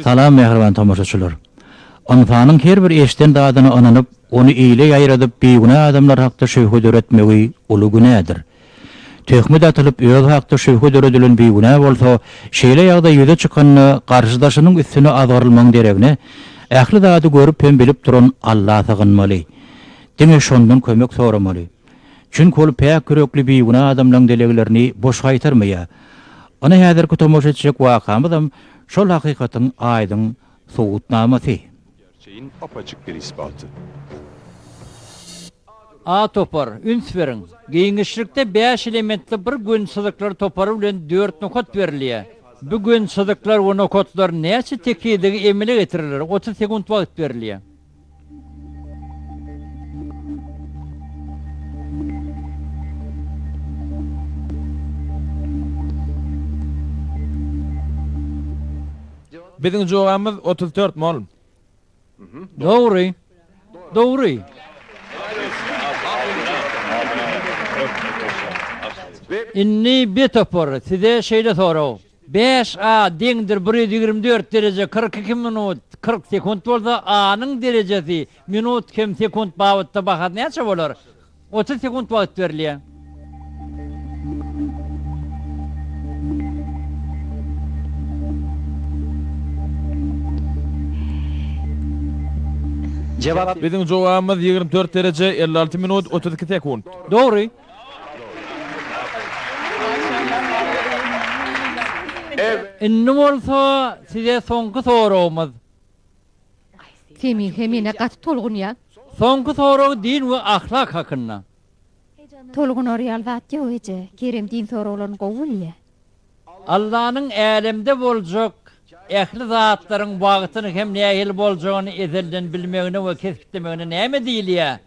Salam mähriban tomaşaçylar. Ynsanyň her bir eşden zadyna ynanyp, ony ile ýaýradyp bigünä adamlar hakda şübhe döretmegi uly günädir. Töhmet atylyp özi hakda şübhe döredilen bigünä bolsa, şeýle ýagdaý ýüze çykanda garşydaşynyň üstüne azgyrylmagyň deregine, ähli zady görüp hem bilip duran Alla sygynmaly. Diňe şondan kömek soramaly. Çünki ol päk ýürekli bigünä adamlaň dileglerini boş gaýtarmaýar. Ynha häzirki tomaşa etjek wakamyzam şol hakykatyň aýdyň subutnamasy. Gerçeğin apaçık bir ispatı. A topar, üns beriň! Giňişlikde bäş elementli bir gön çyzyklar topary bilen dört nokat berilýär. Bu gön çyzyklar we nokatlar näçe tekizligi emele getirerler? 30 sekunt wagt berilýär. Biziň jogabymyz 34 mol. Dogry. Dogry. Indi B topary, size şeýle sorag. Bäş A deňdir 124 dereje 42 minut 40 sekunt bolsa, A-nyň derejesi minut hem sekunt babatda bahasy näçe bolar? 30 sekunt wagt berilýär. Biziň jogabymyz 24 dereje 56 minut 32 sekunt. Dogry. Indi bolsa size soňky soragymyz. Semihe menä gaty tolgunýa. Soňky sorag din we ahlak hakynda. Tolgunar ýaly zat ýok eje, Kerem din soraglaryny gowy bilýä. Allanyň älemde boljak ähli zatlaryň wagtyny hem nähili boljagyny ezelden bilmegine we kesgitlemegine näme diýilýär?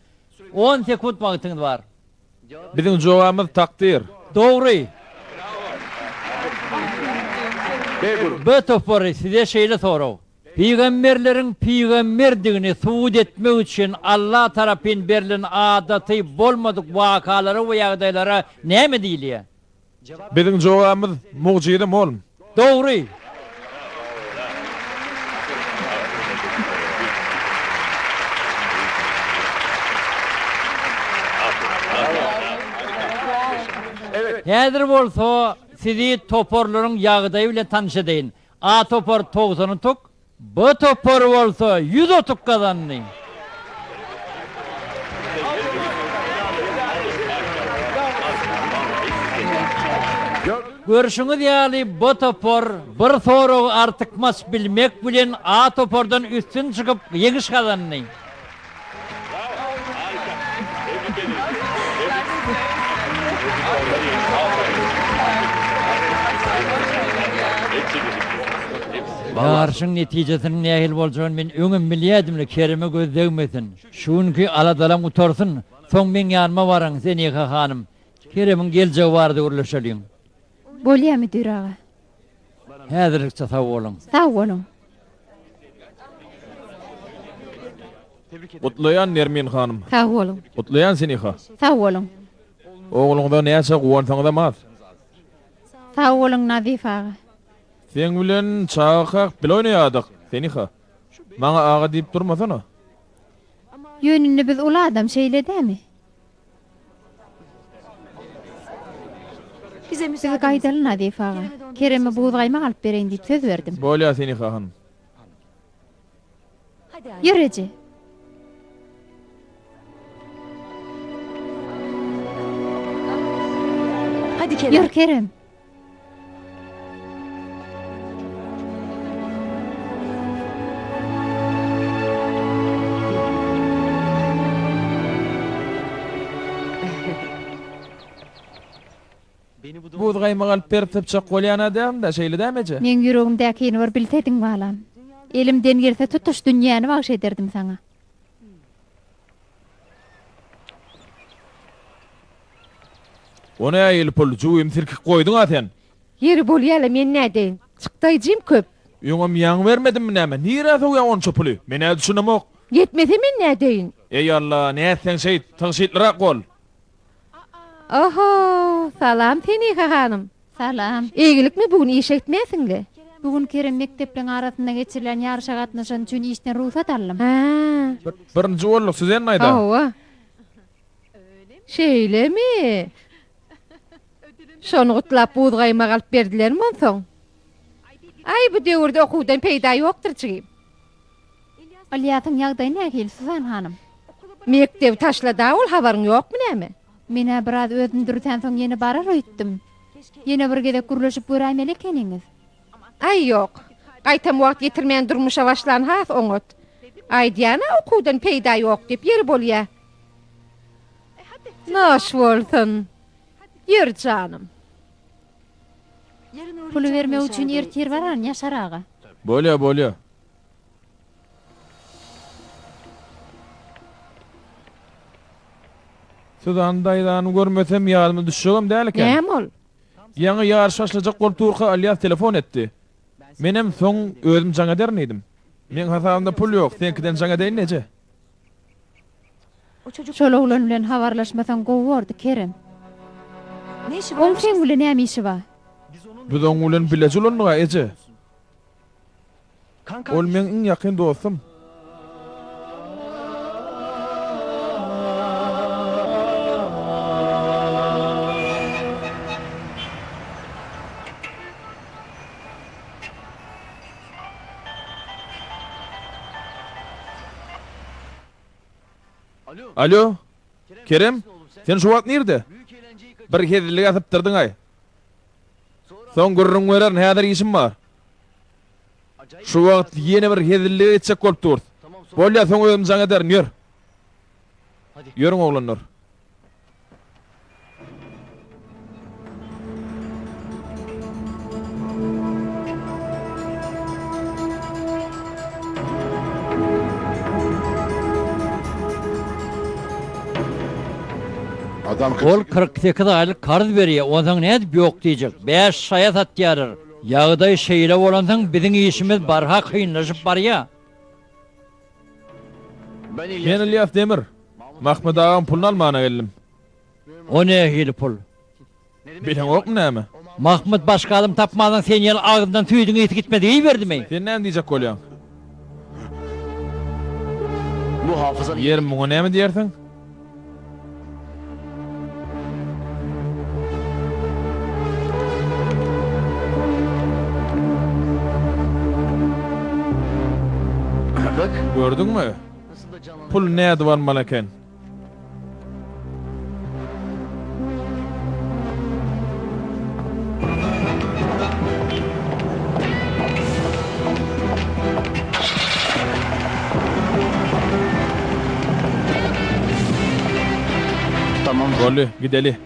On sekunt wagtyňyz bar. Biziň jogabymyz takdyr. Dogry. B topary size şeýle sorag. Pygamberleriň pygamberdigini subut etmek üçin Alla tarapyn berlen adaty bolmadyk wakalara we ýagdaýlara näme diýilýär? Biziň jogabymyz mugjyza molm. Dogry. Häzir bolsa sizi toparlaryň ýagdaýy bilen tanyş edeýin. A topary 90 utuk, B topary bolsa 100 utuk gazandy. Görşüňiz ýaly, B topar bir soragy artykmaç bilmek bilen A topardan üstün çykyp, ýeňiş gazandy. Ýaryşyň netijesiniň nähili boljagyny men öňem bilýärdim-le, Kereme göz degmesin. Şu günki aladalaň gutarsyn, soň meň ýanyma baryň, Zeniha hanym. Keremiň geljegi barada gürleşeliň. Bolýa, müdir aga. Häzirlikçe sag boluň. Sag boluň. Gutlaýan Nermin hanym. Sag boluň. Gutlaýan Seniha. Sag boluň. Ogluňyza näçe guwansaňyzam az. Sag boluň Nazif aga. Seň bilen çagakak bile oýnaýardyk, Seniha. Maňa aga diýip durmasana. Ýöne indi biz uly adam şeýle dämi? Biz gaýdaly Nazif aga. Kereme buzgaýmak alyp bereýin diýip söz berdim. Bolýar Seniha hanym. Ýör eje. Ýör Kerem. Buz gaýmak alyp berip sypjak bolýan-a dälmi-dä, şeýle dämi eje? Meň ýüregimdäkini bir bilsediň balam. Elimden gelse tutuş dünýäni bagyş ederdim saňa. O nähili pul, jübimi silkip goýduň-a sen. Ýeri bolýa-la, men nädeýin? Çykdaýjym köp. Öňem ýaňy bermedimmi näme? Nirä sowýaň onça puly? Men-ä düşünemok. Ýetmese men nädeýin? Eý Alla, nätseň şeýt, tygşytlyrak bol. Oho, salam Seniha hanym. Salam. Eýgilikmi bu gün işe gitmänsiň-le? Bu gün Kerem mekdepliň arasynda geçirilen ýaryşa gatnaşany üçin işden rugsat aldym. Hä. Birinji bolduk Süzen daýza. Hawa. Şeýlemi? Şony gutlap buz-gaýmak alyp berdilermi onsoň? Aý, bu döwürde okuwdan peýda ýokdur jigim. Ylýasyň ýagdaýy nähili, Suzan hanym? Mekdebi taşlad-a ol, habaryň ýokmy näme? Men-ä biraz özüni dürsänsoň ýene barar öýtdüm. Ýene bir gezek gürleşip göräýmeli ekeniňiz. Aý, ýok. Gaýtam wagt ýitirmän durmuşa başlan has oňat. Aýdýan-a okuwdan peýda ýok diýip, ýeri bolýa. Noş bolsun. Ýör janym. Puly bermek üçin ertir bararyn, Ýaşar aga. Bolýa, bolýa. Suzan daýzany görmesem ýadyma düşjegem däl eken. Näme ol? Ýaňy ýaryş başlajak bolup durka Ylýas telefon etdi. Menem soň özüm jaň ederin diýdim. Meň hasabymda pul ýok, seňkiden jaň edeýin eje. Şol oglan bilen habarlaşmasaň gowy bordy, Kerem. Oň seň bilen näme işi bar? Biz oň bilen bileje ulandyg-a, eje. Ol meň iň ýakyn dostum. Alo, Kerem, sen şu wagt nirde? Bir hezillige sypdyrdyň-aý. Soň gürrüň bererin, häzir işim bar. Şu wagt ýene bir hezillige gitjek bolup durus. Bolýa, soň özüm jaň ederin, ýör. Ýörüň oglanlar. Ol 48 aýlyk karz berýär, onsoň nädip ýok diýjek? Bäş şaýa satýarlar. Ýagdaý şeýle bolansoň biziň işimiz barha kynlaşyp barýar. Men Ylýas Demir. Mahmyt agaň puluny almana geldim. O nähili pul? Bileňokmy näme? Mahmyt başga adam tapmansoň sen ýaly agzyndan süýdüň ysy gitmez iýiberdimi? Sen näme diýjek bolýaň? Ýeri muňa näme diýersiň? Gördüňmi? Pul nädip almaly eken? Boldy, gideli.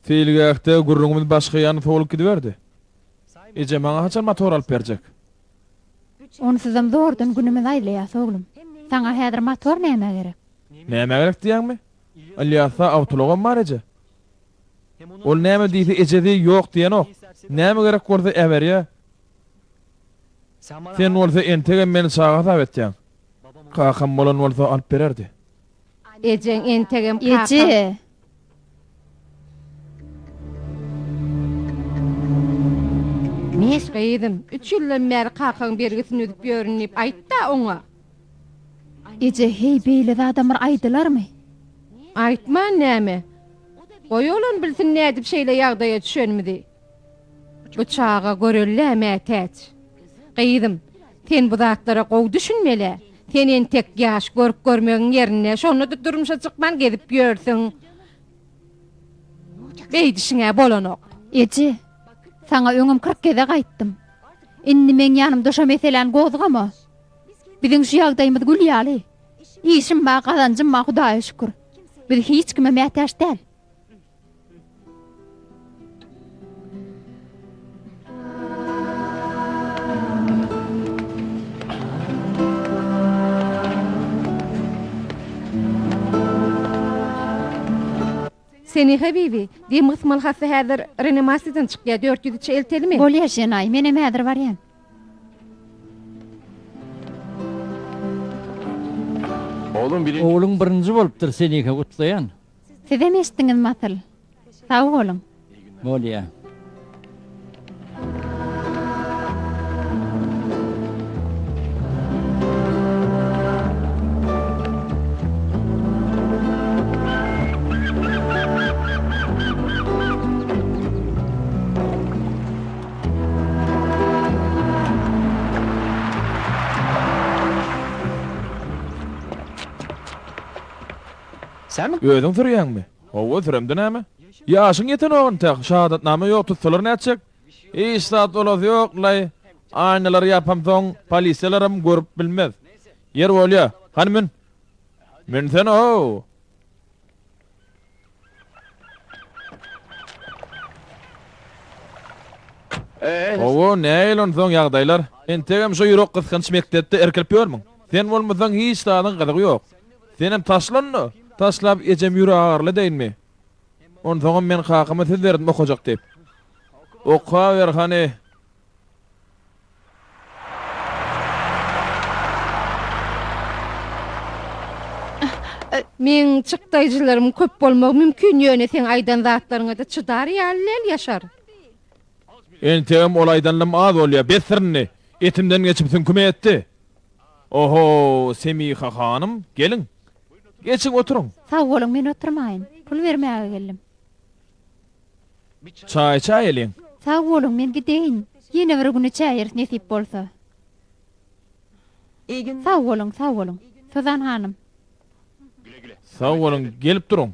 Seýilgähde gürrüňimiz başga ýana sowlup gidiberdi. Eje maňa haçan motor alyp berjek? Onsuzam zordan günümizi aýlaýas, oglum. Saňa häzir motor nämä gerek? Nämä gerek diýýäňmi? Ylýasda awtoulagam bar eje. Ol näme diýse ejesi ýok diýenok. Näme gerek bolsa äberýä. Sen bolsa entegem meni çaga hasap etýäň. Kakam bolan bolsa alyp bererdi. Ejeň entegem kakam. Eje! Gyzym, üç ýyldan bäri kakaň bergisini üzüp ýörün diýip aýt-da oňa. Eje, heý, beýle zadam bir aýdylarmy? Aýtman näme? Goý olam bilsin nädip şeýle ýagdaýa düşenimizi. Bu çaga görellä mätäç. Gyzym, sen bu zatlara gowy düşünmeli. Sen entek ýaş, görk görmegiň ýerinde, şonda-da durmuşa çykman gezip ýörsüň. Beýdişiň-ä bolanok. Eje, saňa öňem 40 gezek aýtdym. Indi meň ýanymda şo meseläni gozgama. Biziň şu ýagdaýymyz gül ýaly. Işim bar, gazanjym bar, Hudaýa şükür. Biz hiç kime mätäç däl. Seniha bibi, dem gysmaly hassa häzir reanimasiýadan çykýar, 403-e eltelimi? Bolýar, Şenaý, menem häzir barýan. Ogluň birinji bolupdyr Seniha gutlaýan. Sizem eşitdiňizmi asyl? Sag boluň. Bolýa. Özüň sürýäňmi? Hawa, süremde näme? Ýaşyň ýetenok entek, şahadatnama ýok, tutsalar nätjek? Hiç zat bolasy ýok-laý. Aýnalary ýapamsoň, polisiýalaram görüp bilmez. Ýer bolýa. Hany mün. Münsene-ow! Hawa, nähili onsoň ýagdaýlar? Entegem şo ýürek gysgynç mekdepde irkilip ýörmüň? Sen bolmasaň hiç zadyň gyzygy ýok. Senem taşla onda! Taşlap ejem ýüregagyryly edeýinmi? Onsoňam men kakama söz berdim okajak diýip. Okaber hany. Meň çykdaýjylarymyň köp bolmagy mümkin, ýöne seň aýdan zatlaryňa-da çydar ýaly däl, Ýaşar. Entegem ol aýdanlam az bolýa, besdir indi. Etimden geçip süňküme ýetdi. Oho, Semiha hanym, geliň. Geçiň, oturyň. Sag boluň, men oturmaýyn. Pul bermäge geldim. Çaý içäýeliň. Sag boluň, men gideýin. Ýene bir gün içäýeris nesip bolsa. Sag boluň, sag boluň. Suzan hanym. Sag boluň, gelip duruň.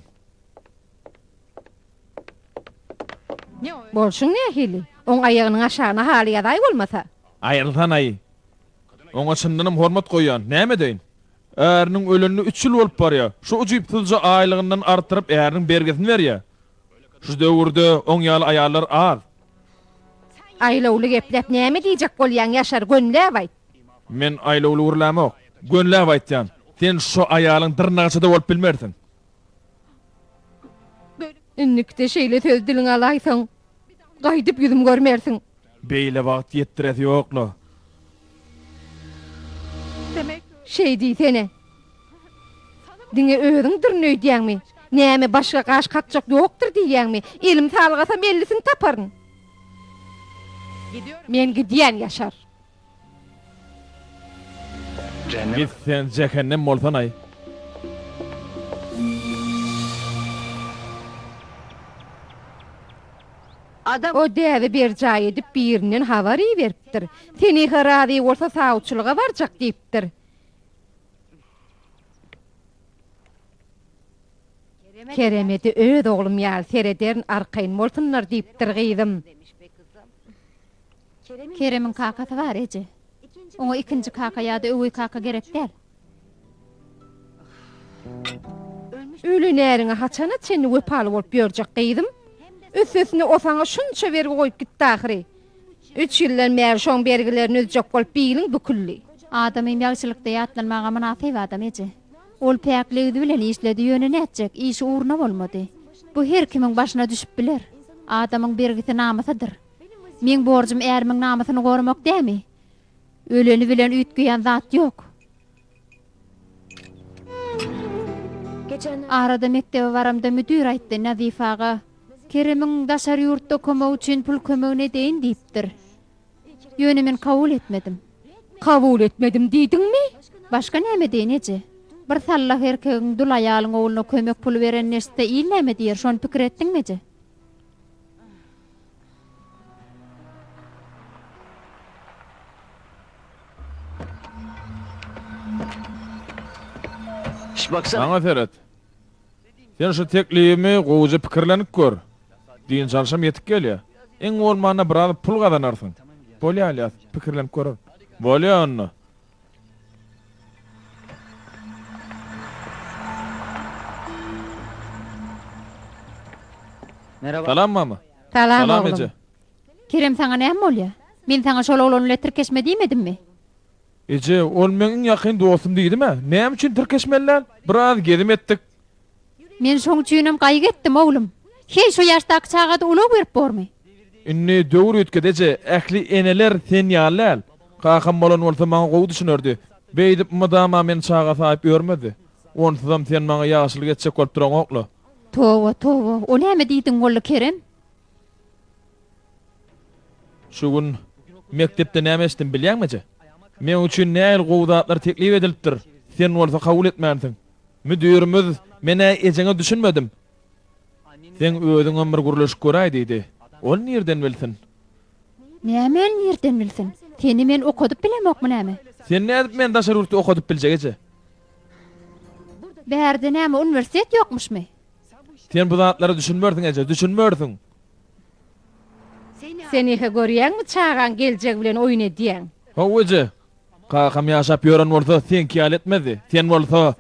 Bolşuň nähili? Oň aýagynyň aşagyna haly ýazaý bolmasa. Aýrylsanaý. Oňa çyndanam hormat goýýan. Näme edeýin? Äriniň ölenine üç ýyl bolup barýar. Şu ujypsyzja aýlygyndan artdyryp äriniň bergisini berýär. Şu döwürde oň ýaly aýallar az. Aýlawly gepläp näme diýjek bolýaň Ýaşar gönüläp aýt. Men aýlawly gürlämok. Gönüläp aýtýan. Sen şo aýalyň dyrnagyça-da bolup bilmersiň. Indikide şeýle söz diliňe alaýsaň, gaýdyp ýüzüm görmersiň. Beýle wagt ýetdiresi ýok-la. Şeý diýsene. Diňe özüňdirin öýdýäňmi? Näme, başga gaş kakjak ýokdur diýýäňmi? Elim salgasam ellisini taparyn. Men gidýän, Ýaşar. Git sen jähennem bolsanaý. O däbi berjaý edip birinden habar iberipdir. Seniha razy bolsa sawçylyga barjak diýipdir. Keremede öz oglum ýaly serederin arkaýyn bolsunlar diýipdir gyzym. Keremiň kakasy bar, eje. Oňa ikinji kaka ýa-da öweý kaka gerek däl. Ölen äriňe haçana çenli wepaly bolup ýörjek, gyzym? Üstesine o saňa şunça bergi goýup gitdi ahyry. Üç ýyldan bäri şoň bergilerini üzjek bolup biliň büküldi. Adamym ýagşylykda ýatlanmaga mynasyp adam, eje. Ol päk legizi bilen işledi, ýöne nätjek, işi ugruna bolmady. Bu her kimiň başyna düşüp biler. Adamyň bergisi namysydyr. Meň borjum ärimiň namysyny goramak dämi? Öleni bilen üýtgeýän zat ýok. Arada mekdebe baramda müdir aýtdy, Nazif aga, Keremiň daşary ýurtda okamagy üçin pul kömegini edeýin diýipdir. Ýöne men kabul etmedim. Kabul etmedim diýdiňmi? Başga näme edeýin, eje? Bir sallah erkegiň dul aýalyň ogluna kömek puly berenini eşitse il näme diýer, şony pikir etdiňmi, eje? Maňa seret. Sen şu teklibimi gowuja pikirlenip gör. Dynç alşam ýetip gelýär. Iň bolmanda biraz pul gazanarsyň. Bolýa, Ylýas, pikirlenip görerin. Bolýa onda. Salam mama. Salam Salam oglum. eje. Kerem saňa näme bolýa? Men saňa şol oglan bilen tirkeşme diýmedimmi? Eje, ol meň iň ýakyn dostum diýdim-ä. Näme üçin tirkeşmeli däl? Biraz gezim etdik. Men şoň üçinem gaýgy etdim, oglum. Heý, şo ýaşdaky çaga-da ulag berip bormy? Indi döwür üýtgedi, eje. Ähli eneler sen ýaly däl. Kakam bolan bolsa maňa gowy düşünerdi. Beýdip mydama meni çaga saýyp ýörmezdi. Onsuzam sen maňa ýagşylyk etjek bolup duraňok-la. Toba, toba, o näme diýdiň boldy, Kerem? Şu gün mekdepde näme eşitdim bilýäňmi eje? Meň üçin nähili gowy zatlar teklip edilipdir, sen bolsa kabul etmänsiň. Müdirimiz, Men-ä ejeňe düşünmedim. Seň özüňem bir gürleşip göräý diýdi. Ol nirden bilsin? Näme ol nirden bilsin? Seni men okadyp bilemokmy näme? Sen nädip meni daşary ýurtda okadyp biljek eje? Bärde näme uniwersitet ýokmuşmy? Sen bu zatlara düşünmersiň eje, düşünmersiň. Senihe görýäňmi çagaň geljegi bilen oýun edýäň. Hawa eje. Kakam ýaşap ýören bolsa seňki ýaly etmezdi. Sen bolsa.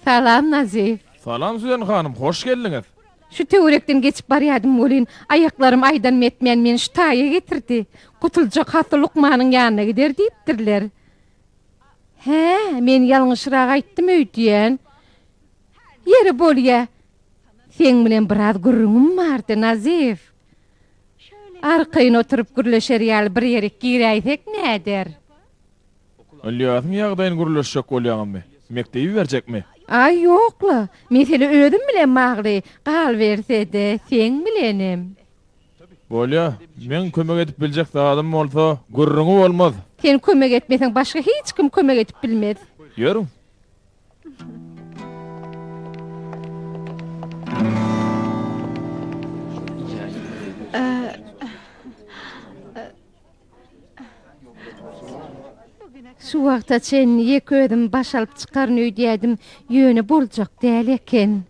Salam Nazif. Salam Süzen hanym, hoş geldiňiz. Şu töwerekden geçip barýadym welin, aýaklarym aýdanymy etmän meni şu taýa getirdi. Gutuljak hassa lukmanyň ýanyna gider diýipdirler. Hä, men ýalňyşrak aýtdym öýdýän. Ýeri bolýa. Seň bilen biraz gürrüňim bardy, Nazif. Arkaýyn oturyp gürleşer ýaly bir ýerik giräýsek näder? Ylýasyň ýagdaýyny gürleşjek bolýaňyzmy? Mekdebe iberjekmi? Aý, ýok-la. Mesele özüm bilen bagly. Galyberse-de, seň bilenem. Bolýa. Meň kömek edip biljek zadym bolsa, gürrüňi bolmaz. Sen kömek etmeseň, başga hiç kim kömek edip bilmez. Ýörüň. Şu wagta çenli ýeke özüm baş alyp çykaryn öýdýädim, ýöne boljak däl eken.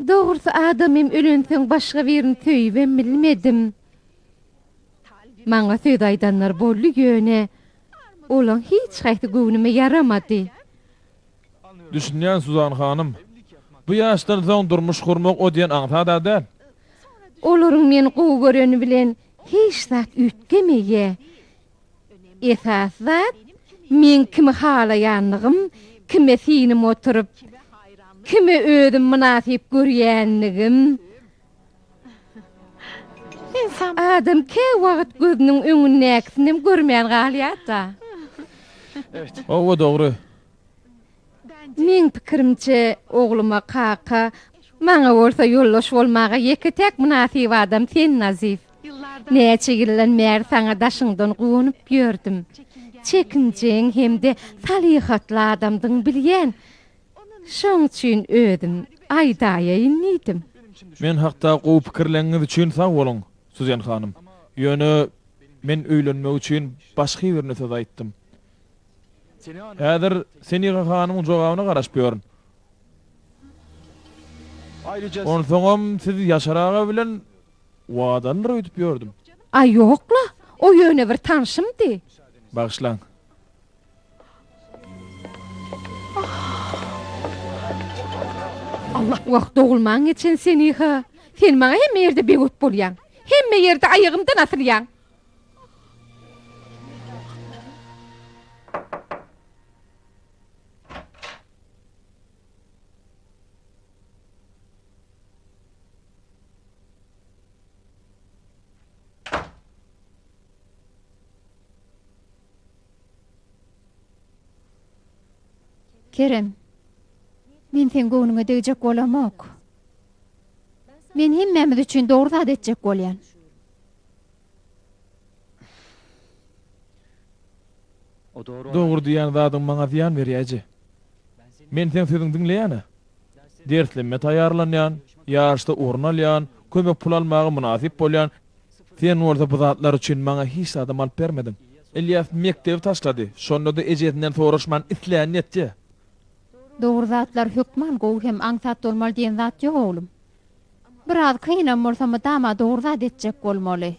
Dogrusy adamym ölensoň başga birini söýübem bilmedim. Maňa söz aýdanlar boldy ýöne olaň hiç haýsy göwnüme ýaramady. Düşünýän Suzan hanym. Bu ýaşdan soň durmuş gurmak o diýen aňsat-a däl. Olaryň meni gowy göreni bilen hiç zat üýtgemeýä. Esasy zat, meň kimi halaýanlygym, kime synym oturyp, kime özüm mynasyp görýänligim. Adam käwagt gözüniň öňündäkisinem görmän galýar-da. Hawa, dogry. Meň pikirimçe, ogluma kaka, maňa bolsa ýoldaş bolmaga ýeke-täk mynasyp adam sen, Nazif. Näçe ýyldan bäri saňa daşyňdan guwanyp ýördüm. Çekinjeň hem-de salyhatly adamdygyňy bilýän. Şoň üçin özüm aýdaýaýyn diýdim. Men hakda gowy pikirleňiňiz üçin sag boluň, Suzen hanym. Ýöne men öýlenmek üçin başga birine söz aýtdym. Häzir Seniha hanymyň jogabyna garaşyp ýörün. Onsoňam siz Ýaşar aga bilen wadalydyr öýdüp ýördüm. Aý ýok-la, o ýöne bir tanşymdy. Bagyşlaň. Wah, dogulmaň geçen Seniha. Sen maňa hemme ýerde begot bolýaň. Hemme ýerde aýagymdan asylýaň. Kerem, men seň göwnüňe degjek bolamok. Men hemmämiz üçin dogry zat etjek bolýan. Dogry diýýän zadyň maňa zyýan berýä eje. Men seň sözüňi diňleýän-ä. Derslemä taýýarlanýan, ýaryşda orun alýan, kömek pul almaga mynasyp bolýan. Sen bolsa bu zatlar üçin maňa hiç zadam alyp bermediň. Ylýas mekdebi taşlady, şonda-da ejesinden soraşman islänini etýä. Dogry zatlar hökman gowy hem aňsat bolmaly diýen zat ýok oglum. Biraz kynam bolsa mydama dogry zat etjek bolmaly.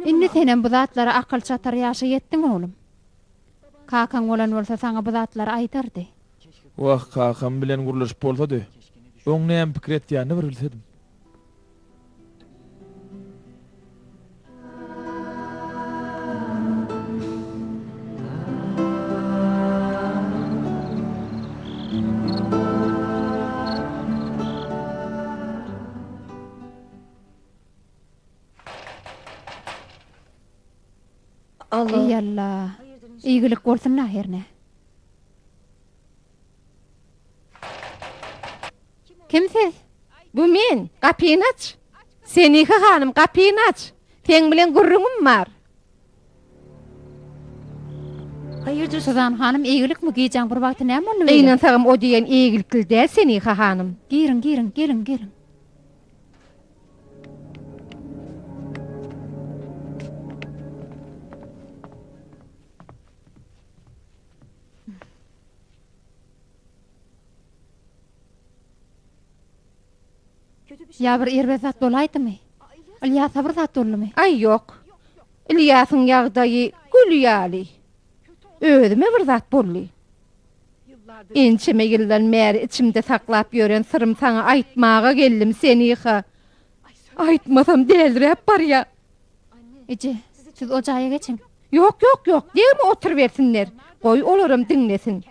Indi senem bu zatlara akyl çatar ýaşa ýetdiň oglum. Kakaň bolan bolsa saňa bu zatlary aýdardy. Wah kakam bilen gürleşip bolsady. Oň näme pikir etýänini bir bilsedim. Eý Alla, eýgilik bolsun-la hernä. Kim siz? Bu men, gapyny aç. Seniha hanym, gapyny aç. Seň bilen gürrüňim bar. Suzan hanym, eýgilikmi, gijäň bir wagty näme boldy beýle? Gynansagam o diýen eýgilikli däl, Seniha hanym. Giriň, giriň, geliň, geliň. Ýa bir erbet zat bolaýdymy? Ylýasa bir zat boldumy? Aý, ýok. Ylýasyň ýagdaýy gül ýaly. Özüme bir zat boldy. Ençeme ýyldan bäri içimde saklap ýören syrym saňa aýtmaga geldim, Seniha. Aýtmasam däldiräp barýa. Eje, siz o jaýa geçiň. Ýok, ýok, ýok, degme oturybersinler. Goý, olaram diňlesin.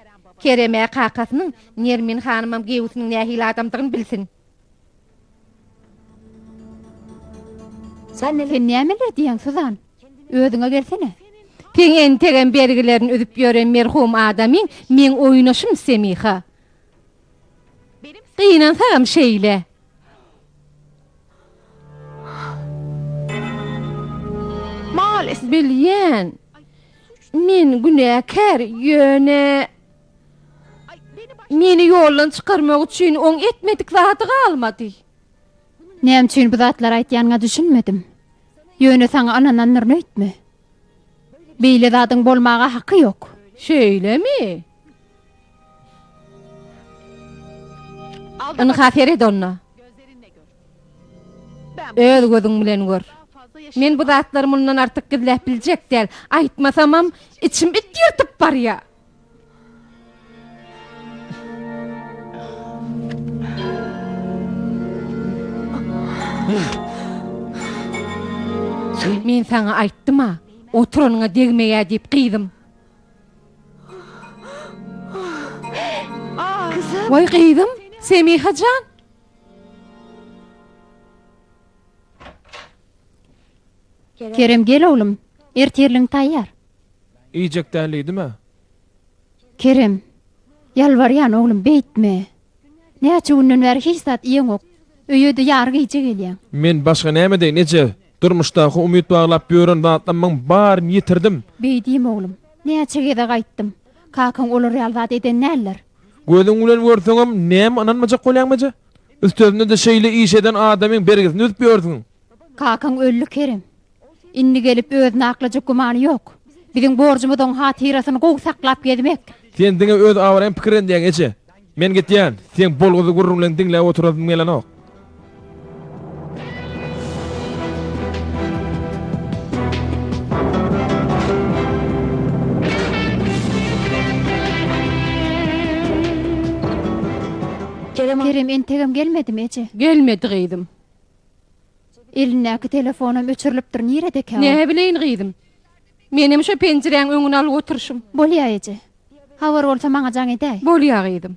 Kerem-ä kakasynyň, Nermin hanymam gewsiniň nähili adamdygyny bilsin. Sen nämeler diýýäň, Suzan? Özüňe gelsene. Seň entegem bergilerini üzüp ýören merhum adamyň meň oýnaşym, Semiha. Gynansagam şeýle. Bilýän, men günäkär, ýöne meni ýoldan çykarmak üçin oň etmedik zady galmady. Näme üçin bu zatlary aýtýanyňa düşünmedim. Ýöne saňa ynanandyryn öýtme. Beýle zadyň bolmaga haky ýok. Şeýlemi? Ynha seret onda. Öz gözüň bilen gör. Men bu zatlary mundan artyk gizläp biljek däl. Aýtmasamam, içim it ýyrtyp barýa. Men saňa aýtdym-a, oturanyňa degmeýä diýip, gyzym. Waý gyzym, Semiha jan. Kerem gel oglum, ertirligiň taýýar. Iýjek däl diýdim-ä. Kerem, ýalbarýan oglum beýtme. Näçe günden bäri hiç zat iýeňok. Öýe-de ýary gije gelýäň. Men başga näme edeýin, eje? Durmuşdaky umyt baglap ýören zatlamyň baryny ýitirdim. Beý diýme oglum. Näçe gezek aýtdym. Kakaň olar ýaly zat eden däldir. Gözüň bilen görseňem näme ynanmajak bolýaň eje? Üstesine-de şeýle iş eden adamyň bergisini üzüp ýörsüň. Kakaň öldi Kerem. Indi gelip özüni aklajak gümany ýok. Biziň borjumyz oň hatyrasyny gowy saklap gezmek. Sen diňe öz abraýyň pikir edýäň eje. Men gitýän. Seň bolgusyz gürrüňleňi diňläp oturasym gelenok. Kerem entegem gelmedimi eje? Gelmedi gyzym. Elindäki telefonam öçürilipdir, niredekä ol? Näbileýin gyzym. Menem şo penjiräň öňüne alyp oturyşym. Bolýa eje. Habar bolsa maňa jaň edäý. Bolýa gyzym.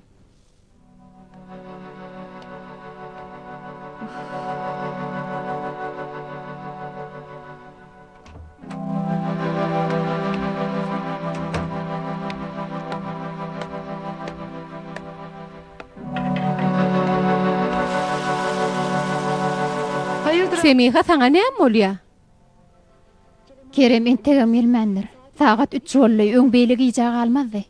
Semiha saňa näme bolýa? Kerem entegem gelmändir. Sagat üç boldy, öň beýle gijä galmazdy.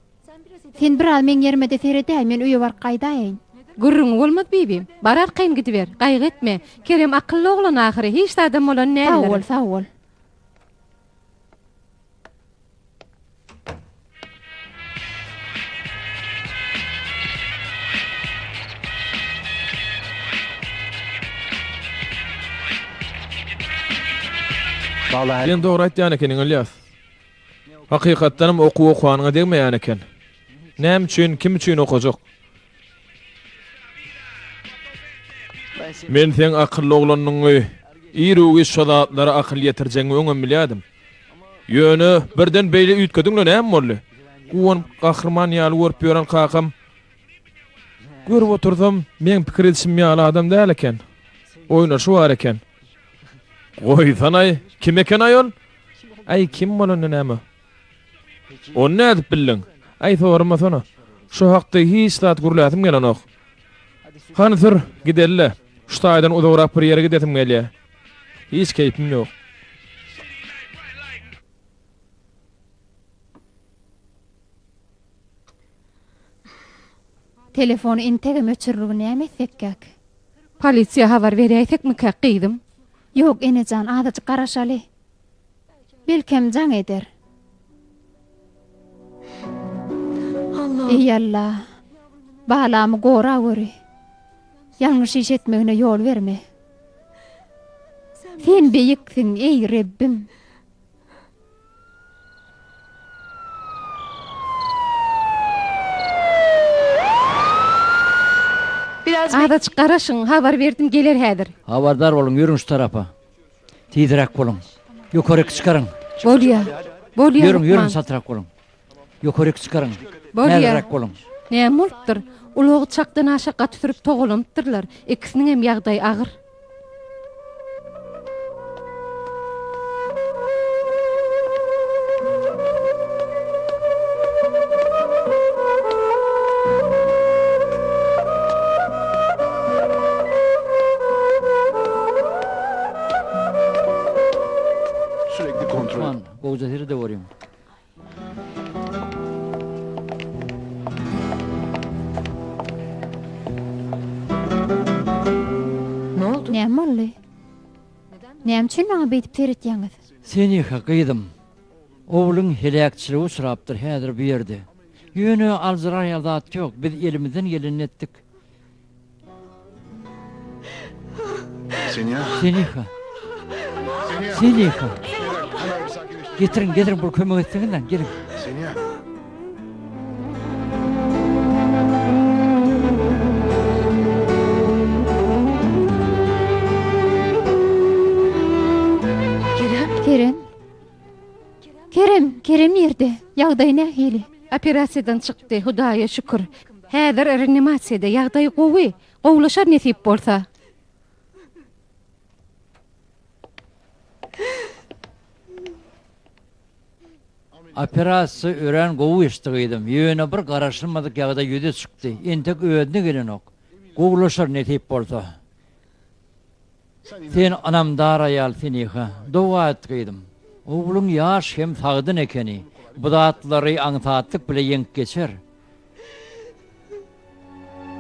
Sen biraz meň ýerime-de seredäý, men öýe baryp gaýdaýaýyn. Gürrüňi bolmaz bibim. Bar arkaýyn gidiber, gaýgy etme. Kerem akylly oglan ahyry, hiç zadam bolan däldir. Sag bol, sag bol. Sen dogry aýtýan ekeniň Ylýas. Hakykatdanam okuw okanyňa degmeýän eken. Näme üçin, kim üçin okajak? Men seň akylly oglandygyňy, ir-u-giç şo zatlara akyl ýetirjegiňi öňem bilýärdim. Ýöne birden beýle üýtgediň-le näme boldy? Guwanyp gahryman ýaly görüp ýören kakam, görüp otursam, meň pikir edişim ýaly adam däl eken. Oýnaşy bar eken. Goýsanaý, kim eken-aý ol? Aý, kim bolanda näme? Ony nädip bildiň? Aý, soramasana. Şu hakda hiç zat gürläsim gelenok. Hany sür, gideli-le. Şu taýdan uzagrak bir ýere gidesim gelýär. Hiç keýpim ýok. Telefony entegem öçürilgi näme etsekkäk? Polisiýa habar beräýsekmikäk gyzym? Ýok enejan azajyk garaşaly. Belkem jaň eder. Eý Alla! Balamy goraweri. Ýalňyş iş etmegine ýol berme. Sen beýiksiň, eý Rebbim! Azajyk garaşyň, habar berdim geler häzir. Habardar boluň, ýörüň şu tarapa. Tizräk boluň. Ýokaryk çykaryň. Bolýa. Bolýa. Ýörüň, ýörüň, çaltrak boluň. Ýokaryk çykaryň. Bolýa. Näzräk boluň. Näme bolupdyr? Ulagy çakdan aşa gaty sürüp togalanypdyrlar. Ikisiniň hem ýagdaýy agyr. Lukman, gowja serede görýň. Näme boldy? Näme üçin maňa beýdip seretýäňiz? Seniha, gyzym, ogluň heläkçilige uçrapdyr, häzir bu ýerde. Ýöne aljyrar ýaly zat ýok, biz elimizden gelenini etdik. Seniha. Seniha. Getiriň, getiriň, bir kömek etseňizläň, geliň. Kerem. Kerem, Kerem nirde? Ýagdaýy nähili? Operasiýadan çykdy, Hudaýa şükür. Häzir reanimasiýada, ýagdaýy gowy. Gowulaşar nesip bolsa. Operasiýa örän gowy geçdi gyzym. Ýöne bir garaşylmadyk ýagdaý ýüze çykdy. Entek özüne gelenok. Gowulaşar nesip bolsa. Sen ynamdar aýal Seniha. Doga et gyzym. Ogluň ýaş hem sagdyn ekeni. Bu zatlary aňsatlyk bile ýeňip geçer.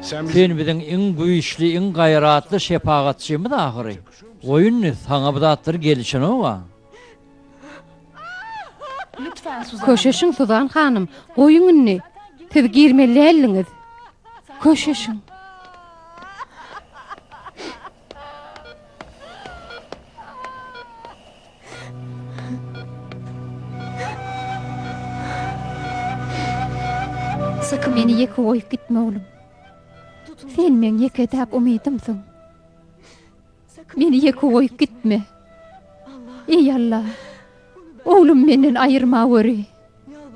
Sen biziň iň güýçli, iň gaýratly şepagatçymyz ahyry. Goý indi, saňa bu zatlar gelişenog-a. Köşeşiň, Suzan hanym, goýuň indi. Siz girmeli däldiňiz. Köşeşiň. Meni ýeke goýup gitme, oglum. Sen meň ýeke-täk umydymsyň. Meni ýeke goýup gitme. Eý Alla! Oglumy menden aýyrmaweri.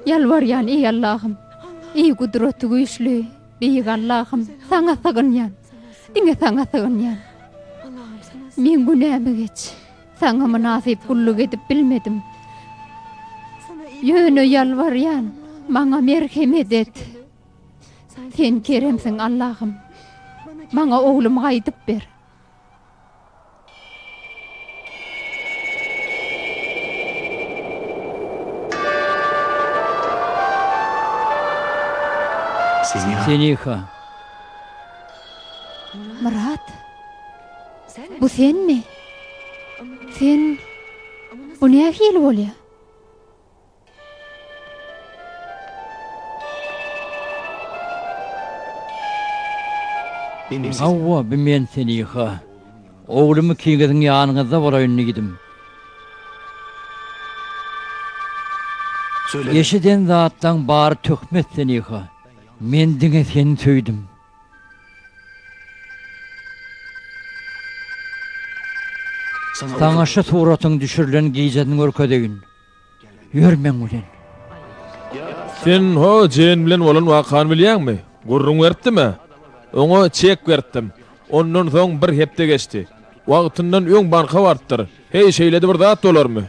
Ýalbarýan, eý Allahym! Eý gudraty güýçli, beýik Allahym, Saňa sygynýan. Diňe Saňa sygynýan. Meň günämi geç. Saňa mynasyp gulluk edip bilmedim. Ýöne ýalbarýan, maňa merhemet et. Sen keremsiň Allahym. Maňa oglumy gaýdyp ber. Seniha. Myrat. Bu senmi? Sen Bu nähili bolýar? Hawa, bi men Seniha. Oglum ikiňiziň ýanyňyzda bolaýyn diýdim. Eşiden zatlaň bary töhmet Seniha. Men diňe seni söýdüm. Saňa şu suratyň düşürilen gijesini görkezeýin. Ýör meň bilen. Sen ho Jeýn bilen bolan wakany bilýäňmi? Gürrüň beripdim-ä. Oňa çek beripdim. Ondan soň bir hepde geçdi. Wagtyndan öň banka barypdyr. Heý, şeýle-de bir zat bolarmy?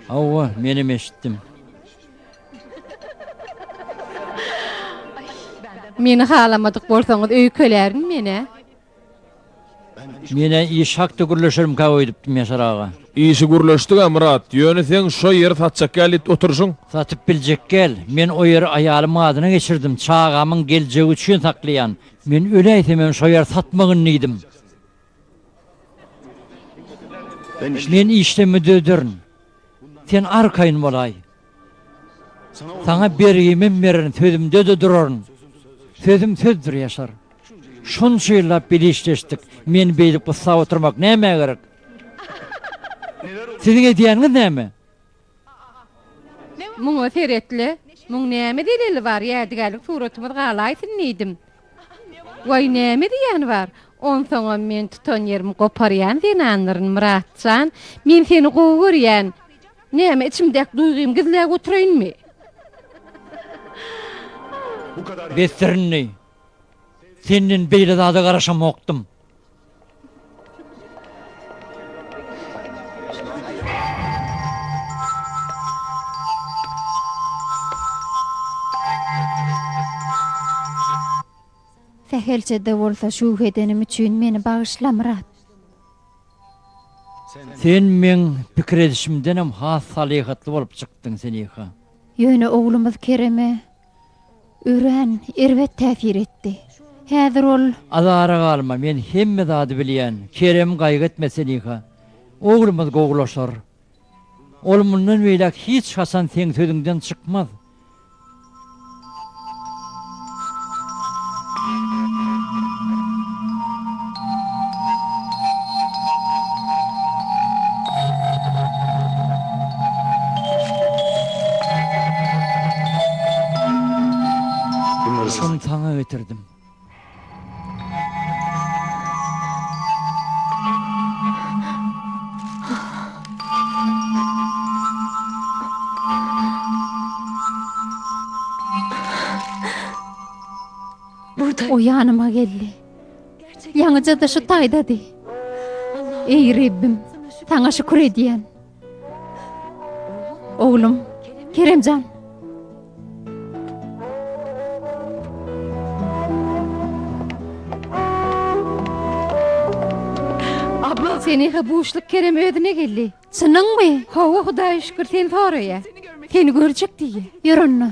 Hawa, menem eşitdim. Meni halamadyk bolsaňyz öýkelärin men-ä. Men-ä iş hakda gürleşerimkä öýdüpdim, Ýaşar aga. Işi gürleşdig-ä, Myrat, ýöne seň şo ýeri satjak gel diýip oturyşyň. Satyp biljek gel. Men o ýeri aýalymyň adyna geçirdim, çagamyň geljegi üçin saklaýan. Men öläýsemem şo ýeri satmagyn diýdim. Men işdemi düzederin. Sen arkaýyn bolaý. Saňa bergimem bererin, sözümde-de duraryn. Sözüm sözdür, Ýaşar. Şunça ýyllap bile işleşdik. Meni beýdip gyssap oturmak nämä gerek? Siziň edýäniňiz näme? Muňa seret-le, muň näme zeleli bar, ýadygärlik suratymyz galaýsyn diýdim. Waý, näme zyýany bar? Onsoňam men tutan ýerimi goparýan zenandyryn, Myrat jan. Men seni gowy görýän. Näme, içimdäki duýgymy gizläp oturaýynmy? Besdir indi. Senden beýle zada garaşamokdym. Sähelçe-de bolsa şübhe edenim üçin meni bagyşla, Myrat. Sen meň pikir edişimdenem has salyhatly bolup çykdyň, Seniha. Ýöne oglumyz Kereme örän erbet täsir etdi. Häzir ol. Azara galma, men hemme zady bilýän. Keremi gaýgy etme, Seniha. Oglumyz gowulaşar. Ol mundan beýläk hiç haçan seň sözüňden çykmaz. Şuny saňa getirdim. O ýanyma geldi. Ýaňyja-da şu taýdady. Eý, Rebbim, saňa şükür edýän. Oglum, Keremjan. Seniha buşluk Kerem özüne geldi. Çynyňmy? Hawa, Hudaýa şükür, seni soraýar. Seni görjek diýýär. Ýör onda.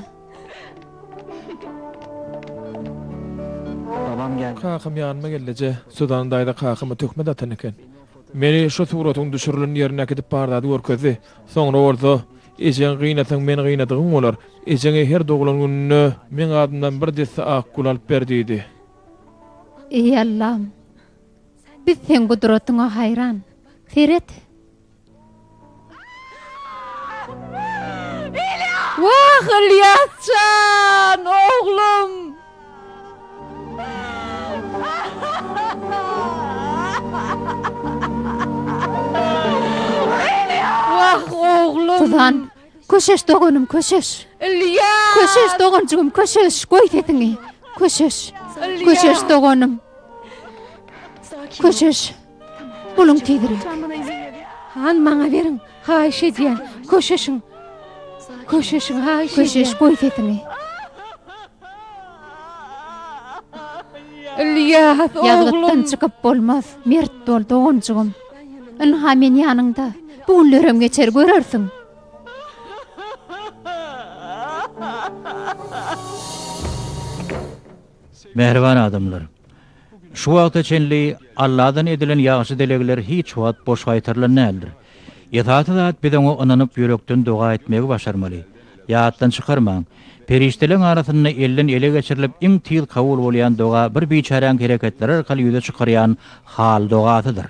Kakam ýanyma geldi, eje. Suzan daýza kakama töhmet atan eken. Meni şu suratyň düşürilen ýerine äkidip bar zady görkezdi. Soňra bolsa, Ejeňi gynasaň meni gynadygyň bolar. Ejeňe her doglan gününde meň adymdan bir desse ak gül alyp ber diýdi. Eý Allam! Biz seň gudratyňa haýran. Seret! Wah, Ylýas jan, oglum! Wah, oglum! Suzan, köşeş doganym, köşeş. Ylýas! Köşeş doganjygym, köşeş, goý sesiňi. Köşeş. Köşeş doganym. Köşeş. Boluň tizräk. Han, maňa beriň, haýyş edýän. Köşeşiň. Köşeşiň, haýyş edýän. Köşeş, goý sesiňi. Ylýas, oglum. Ýazgytdan çykyp bolmaz. Mert bol, doganjygym. Ynha, men ýanyňda. Bu günlerem geçer, görersiň. Mähriban adamlar! Şu wagta çenli Alladan edilen ýagşy dilegler hiç wagt boş gaýtarylan däldir. Esasy zat biz oňa ynanyp ýürekden doga etmegi başarmaly. Ýatdan çykarmaň, perişdeleň arasynda elden ele geçirilip iň tiz kabul bolýan doga bir biçäräň hereketleri arkaly ýüze çykarýan hal dogasydyr.